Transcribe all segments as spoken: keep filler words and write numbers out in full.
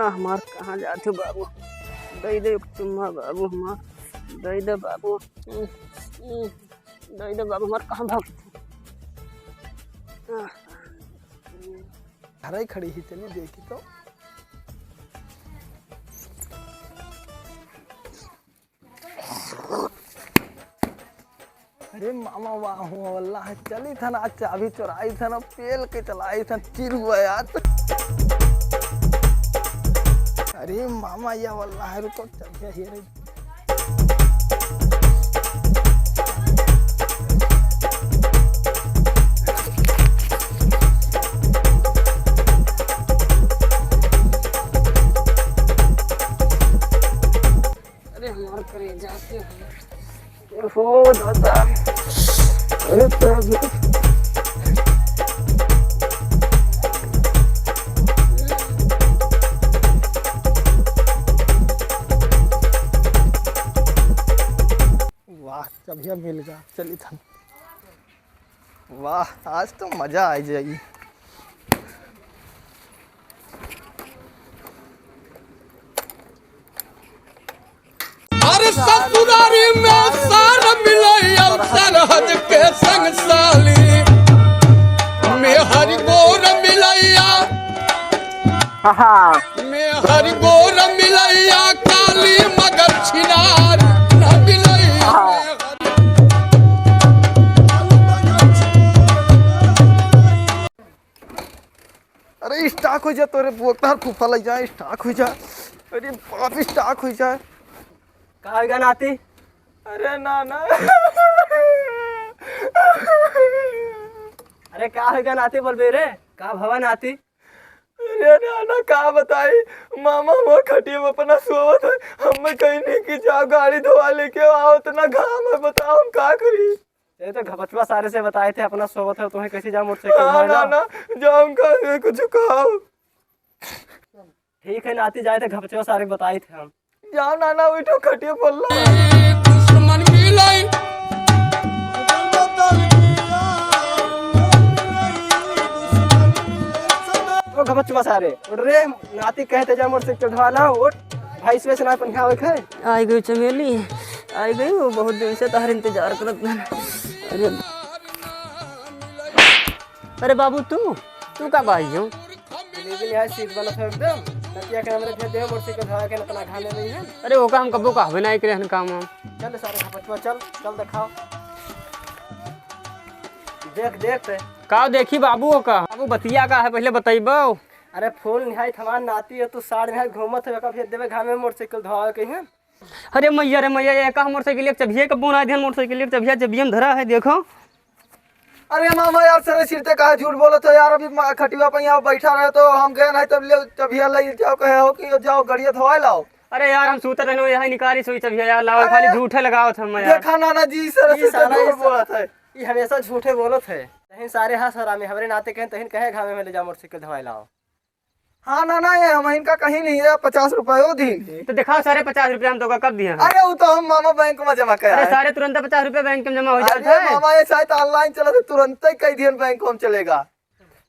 हमार कहाँ जात हो बाबू? दे दे एक चुम्मा बाबू हमार, दे दे बाबू। दे दे बाबू हमार, कहाँ भागत हो? घर ही खड़ी ही, चली देखी तो। अरे मामा, वाह हो, वल्लाह, चली थन आज चाबी चोराई थन, पेल के चलाई थन, चिर हुआ यार। अरे मामा, या वल्लाह, रुको, चल गया ये रे। अरे हमार करेजा के हो दादा। अरे तो वाह, चबिया मिल गया, चली थन। वाह, आज तो मजा आ जाई। अरे ससुरारी में सार मिलैया, सरहज के संग साली, मेहर गोर मिलैया। हाँ। मेहर गोर मिलैया काली मगर छिनार न मिलैया। हाँ। अरे स्टॉक हो जा तोरे बोतल फूफा लग जाए, स्टॉक हो जा। अरे बाप स्टॉक हो जा। का होइगा नाती? अरे ना ना। अरे का होइगा नाती बोलबे रे? का भवा नाती? अरे नाना, का बताई, मामा वो खटिया में अपना सोवत है, हम कहीं नहीं कि जाओ गाड़ी धोवा लेके आओ, इतना घाम है, बताओ हम का करी? ये तो घपचवा सारे से बताए थे अपना सोवत है, तुम्हें कैसे जाओ मोटरसाइकिल हाँ, धोए ना? नाना, जाओ उनका कुछ कहो। ठीक है नाती, जाए थे घपचवा सारे बताए थे हम। जाओ नाना, उठो खटिया पर लो। दुश्मन मिलाई। ओ घबचवा सारे, उठ रे, नाती कहते जा मोटरसाइकिल चढ़वा लाओ, उठ। भाई सुबह से ना पंखा आवे है। आई गई चमेली, आई गई, वो बहुत दिन से तोहर इंतजार करत हन। अरे, अरे बाबू तू, तू का भाई हो? लेकिन यार सीट बनत है एकदम। नतिया के हमरे भेज दे मोटरसाइकिल धरा के इतना घामे नहीं है। अरे ओका हम कबो कहबे नहीं करे हन काम हम। चल सारे घपचवा, चल, चल दिखाओ। देख, देख ते। का देखी बाबू ओका? बाबू बतिया का है पहले बतइबो। अरे फूल निहाई हमार नाती है, तू साढ़ निहाई घूमत है, ओका भेज देबे घामे मोटरसाइकिल धोआवे के हैं। अरे मैया रे मैया, ये का मोटरसाइकिल एक चबिया कब बनाए दिहन, मोटरसाइकिल एक चबिया, चबिया में धरा है, देखो। अरे मामा यार, सरे सिरते काहे झूठ बोलत हो यार? अभी मा-, खटिया पे यहाँ बैठा रहे तो हम गए नहीं, तब ले चबिया ले जाओ, कहे हो कि जाओ गड़िया धोए लाओ। अरे यार, हम सूते रहने, यहाँ निकाली सोई चबिया यार, लाओ, अरे खाली झूठे लगावत हम यार। देखा नाना जी, सरे ये सिरते साला झूठ ये सा-, बोलत है। ये हमेशा झूठे बोलत है। तहिन सारे हाँ सर, हमें हमरे नाते कहें, तहिन कहे घामे में ले जाओ मोटरसाइकिल धोए लाओ। हाँ, ना, ना, ये हम इनका कहीं नहीं है, पचास रुपये वो दी। तो दिखाओ सारे, पचास रुपया हम तोका कब दिया है? अरे, वो तो हम मामा बैंक में जमा करा अरे, है। सारे तुरंत पचास रुपया बैंक में जमा हो जात अरे, है। मामा, ये शायद online चला था, तुरंत ही कई दिन बैंक में चलेगा।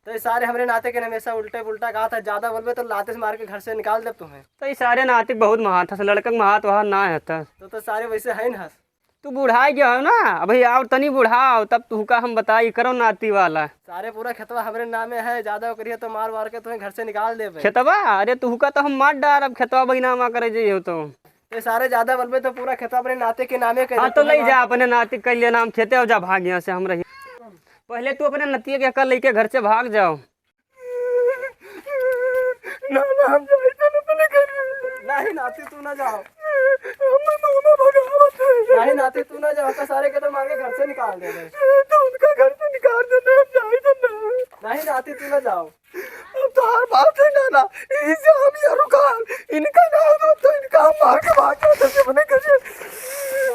तो ये सारे हमरे नाते के हमेशा उल्टे पुल्टा कहा था, ज्यादा बोलबे तो लाते से मार के घर से निकाल देब तुम्हें। तो ये सारे नाते बहुत महात हस, लड़का के महात वहात ना है था। तो, तो सारे वैसे है ना हस। तू बुढ़ाई गया हो ना, अभी और तनी बुढ़ाओ, तब तुहका हम बताई करो नाती वाला। सारे पूरा खेतवा हमरे नामे है, ज्यादा ओकरी है तो मार वार के तुम्हें घर से निकाल देबे। खेतवा? अरे तुहका तो हम मार डारब, खेतवा बहिनामा करे जइहो तो। ते सारे ज्यादा बोलबे तो पूरा खेतवा अपने नाते के नामे कर हाँ, दे, तो तुम्हें लई मार जा अपने नाती के लिए नाम खेते और जा भाग यहाँ से हम रही। पहले तू अपने नतिया के अकल लेके घर से भाग जाओ। ना, ना, हम जाइत हन अपने घर। नहीं नाती, तू ना जाओ। हमर मामा भगावत है। नहीं नाती, तू ना जाओ, तो सारे के तो मार के घर से निकाल देबे। तो उनका घर से निकाल देबे, हम जाइत हन ना। नहीं नाती, तू ना जाओ। अब तोहार बात है ना, ना, इसे हम ये रुकान, इनका ना हो तो इनका हम मार के भाग जाते थे अपने घर से।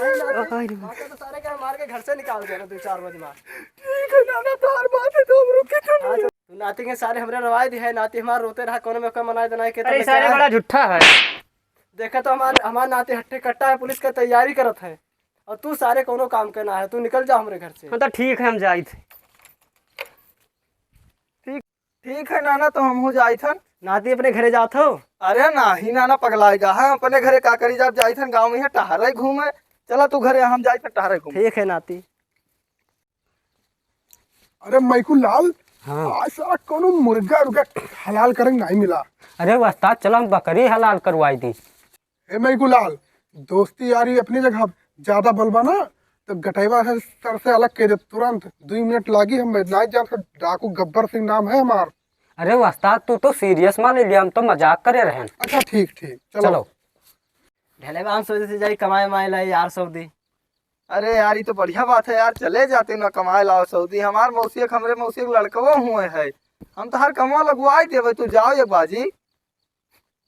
नहीं नाती, बाकी तो सारे के हम मार के घर से निकाल देबे दो चार बजे बाद। ठीक है ना, ना, तोहार बात है तो हम रुके तो हाँ, नहीं। तो नाती के सारे हमरे रवाई दी है, नाती हमार रोते रहा, कोनो में ओकर मनाई दनाई के अरे, तब सारे क्या है? बड़ा झूठा है। देखा तो हमार, हमार नाती हट्टे कट्टा है, पुलिस का तैयारी करत है, और तू सारे कोनो काम के ना है, तू निकल जा हमरे घर से। हाँ, तो ठीक है, हम जाइत है। ठीक, ठीक है नाना, तो हम हो जाइत हन। नाती अपने घरे जात हो? अरे नाही नाना, पगलाइ गा है, अपने घरे का करी, जब जाइत हन गाँव में टहरे घूमे। चला तू घरे, हम जाइत हन टहरे घूमे। ठीक है नाती। अरे मैकू लाल, हाँ। आज साला कौनो मुर्गा उर्गा हलाल करे नाही मिला। अरे उस्ताद, चला हम बकरी हलाल करवाई दी। ए मैकू लाल, दोस्ती यारी अपनी जगह, ज्यादा बोलबा ना तो गटैवा है सर से अलग कर दे तुरंत। दुई मिनट लागी, हम नाई जान, डाकू गब्बर सिंह नाम है हमार। अरे उस्ताद, तू तो serious मान लिया, हम तो मजाक करे रहन। अच्छा ठीक ठीक, चलो। चलो। ढलेवा हम सऊदी से जाई कमाए माए लाई यार सऊदी। अरे यार, ई तो बढ़िया बात है यार, चले जाते ना कमाए लाओ सऊदी। हमार मौसी के, हमरे मौसी के लड़कवो हुए है, हम तो हर कमवा लगवाई देवे, तू जाओ एक बाजी।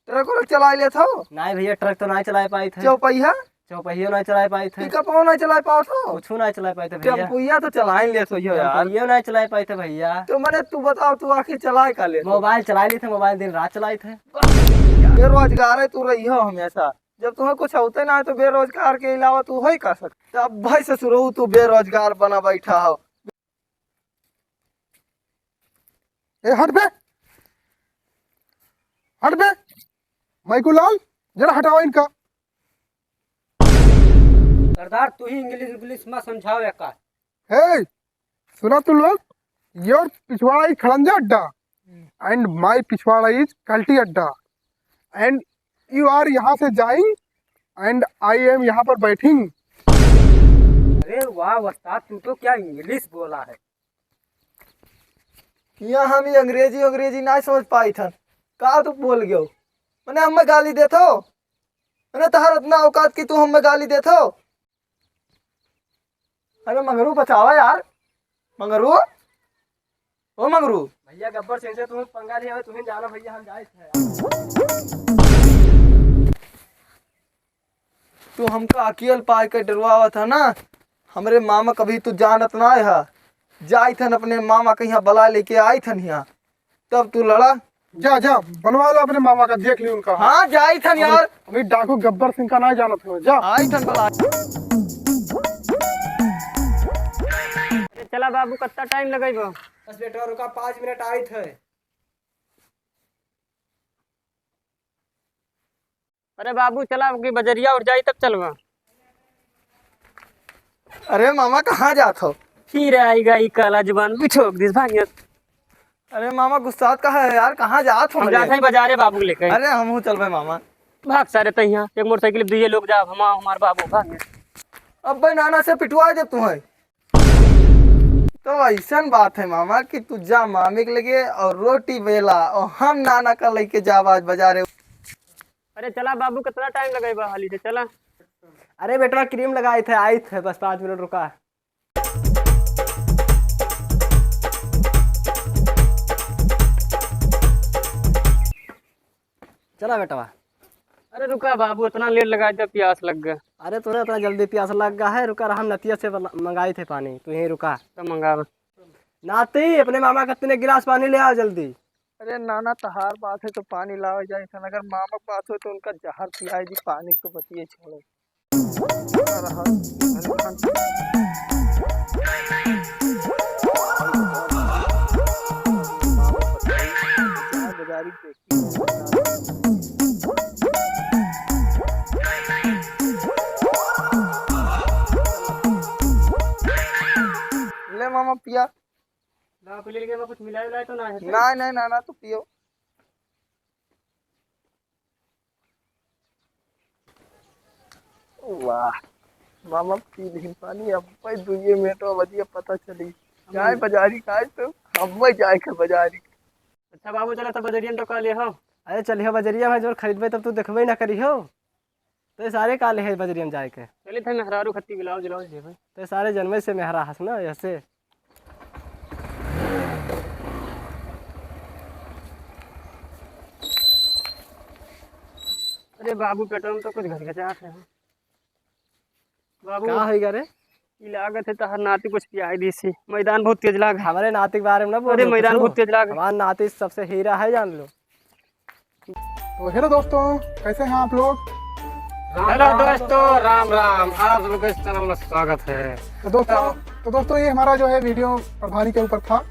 ट्रक व्रक चलाए लेत हो? नाहीं भइया, ट्रक तो नाहीं चलाए पाइत है। चौपहिया? चौपहियो नाहीं चलाए पाइत है। पिकअपो नाहीं चलाए पावत हो? कुछू नाहीं चलाए पाइत है भइया। टेम्पुइया तो चलाए लेत हो यार। टेम्पुइयो नाहीं चलाए पाइत है भइया। तो मने तू बताओ, तू आखिर चलाए का लेत हो? मोबाइल चलाए लेत है, मोबाइल दिन रात चलाइत है। बेरोजगार है तू रही हो हमेशा। जब तुम्हें कुछ होते ना है तो बेरोजगार के अलावा तू हो ही का सकता। अब भाई ससुरो तू बेरोजगार बना बैठा हो। ए, हट बे, हट बे, माइकू लाल, जरा हटाओ इनका। सरदार, तू ही इंग्लिश, इंग्लिश में समझाओ या का? ए, सुना तू लोग, your पिछवाड़ा is खड़ंजा अड्डा and my पिछवाड़ा is कल्टी अड्डा and you are यहाँ से जाइंग and I am यहाँ पर बैठिंग। अरे वाह उस्ताद, तू तो क्या इंग्लिश बोला है। यहाँ हम ये अंग्रेजी, अंग्रेजी ना समझ पाइत हन। का तू बोल गयो? मने हमें गाली देत हो? मने तहार इतना औकात कि तू हमें गाली देत हो? अरे मंगरू बचावा यार, मंगरू, ओ मंगरू। भइया गब्बर सिंह से तुम पंगा लिए हो, तुम ही जाना भइया, हम जाए थे। तू हमका अकेल पाए के डरवावत है ना, हमरे मामा कभी तू जानत ना है। जाइत हन अपने मामा के यहाँ बला लेके आइत हन यहाँ, तब तू लड़ा। जा, जा, बनवा ला अपने मामा का, देख ली उनका। हाँ, जाइत हन यार। अभी डाकू गब्बर सिंह का ना जानत हो, जा। आइत हन बला। अरे चला बाबू, कितना टाइम लगेबो? बस बेटवा रुका, पाँच मिनट आइत है। अरे बाबू, चला, अब की बजरिया उठ जाई, तब चलबा। अरे मामा, कहाँ जात हो? फिर आइगा ई काला जुबान, बिठोक दिस, भाग यहाँ। अरे मामा, गुस्सात काहे है यार, कहाँ जात हो हम मने? जात है बजारे बाबू लेके। अरे हमहू चलबे मामा। भाग सारे तहिया, एक मोटरसाइकिल दुइये लोग जाब, हम, हमार बाबू, भाग यहाँ। अब्बे नाना से पिटवा दे तू है। तो ऐसन बात है मामा कि तू जा मामी के लगे और रोटी बेला और हम नाना का लेके जाब आज बजारे। अरे चला बाबू, कितना टाइम लगेबा हाली से, चला। अरे बेटवा, क्रीम लगाइत है, आइत है, बस पाँच मिनट रुका। चला बेटवा। अरे रुका बाबू, इतना लेट लगाइत है, प्यास लग गया। अरे तोरे इतना जल्दी प्यास लग गया है, रुका, हम नतिया से बला-, मंगाइत है पानी, तू यहीं रुका। तो मंगावा। नाती, अपने मामा का तीन गिलास पानी ले आओ जल्दी। अरे नाना, तहार बात है तो पानी लावे जाए सन, अगर मामा के बात हो तो उनका जहर पियाई दी, पानी तो बतिये छोड़ो। ले मामा पिया। ना, पहले लेके कुछ मिलाए उलाए तो ना है? नहीं, नहीं, ना, ना, तू पियो। वाह, मामा पी लिहिन पानी, अब भाई दुइये मिनट में बजिया पता चली। जाए बजारी खाए तो, अब भाई जाए के बजारी। अच्छा बाबू, चला तो बजरियन तो का ले हो? अरे चलिहो बजरिया में, जो खरीदबे तब तू देखबे ना करिहो। तो ये सारे का ले है बजरिया में जाए के? चली थे मेहरारू खत्ती ब्लाउज, ब्लाउज लेबे। तो ये सारे जन्मे से मेहरा हस ना, ऐसे। अरे बाबू, पेटवा में तो कुछ घचघचात है। बाबू, का होई गा रे? ई लागत है तहार नाती कुछ पियाई दी सी। मैदान बहुत तेज लाग है। हमरे नाती के बारे में ना बोलो अरे, मैदान कुछ। बहुत तेज लाग है। हमार नाती सबसे हीरा है, जान लो। तो हेलो दोस्तों, कैसे हैं आप लोग? हेलो दोस्तों, राम राम। आप लोग के इस चैनल में स्वागत है। तो दोस्तों, तो दोस्तों, ये हमारा जो है वीडियो प्रभारी के ऊपर था,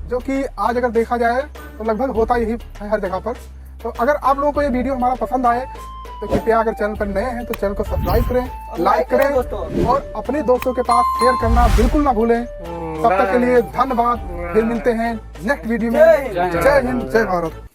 जो कि आज अगर देखा जाए तो लगभग होता यही है हर जगह पर। तो अगर आप लोगों को ये वीडियो हमारा पसंद आए तो कृपया अगर चैनल पर नए हैं तो चैनल को सब्सक्राइब करें, लाइक करें दोस्तों। और अपने दोस्तों के पास शेयर करना बिल्कुल ना भूलें। तब तक के लिए धन्यवाद, फिर मिलते हैं नेक्स्ट वीडियो में। जय हिंद। जय हिंद, जय भारत।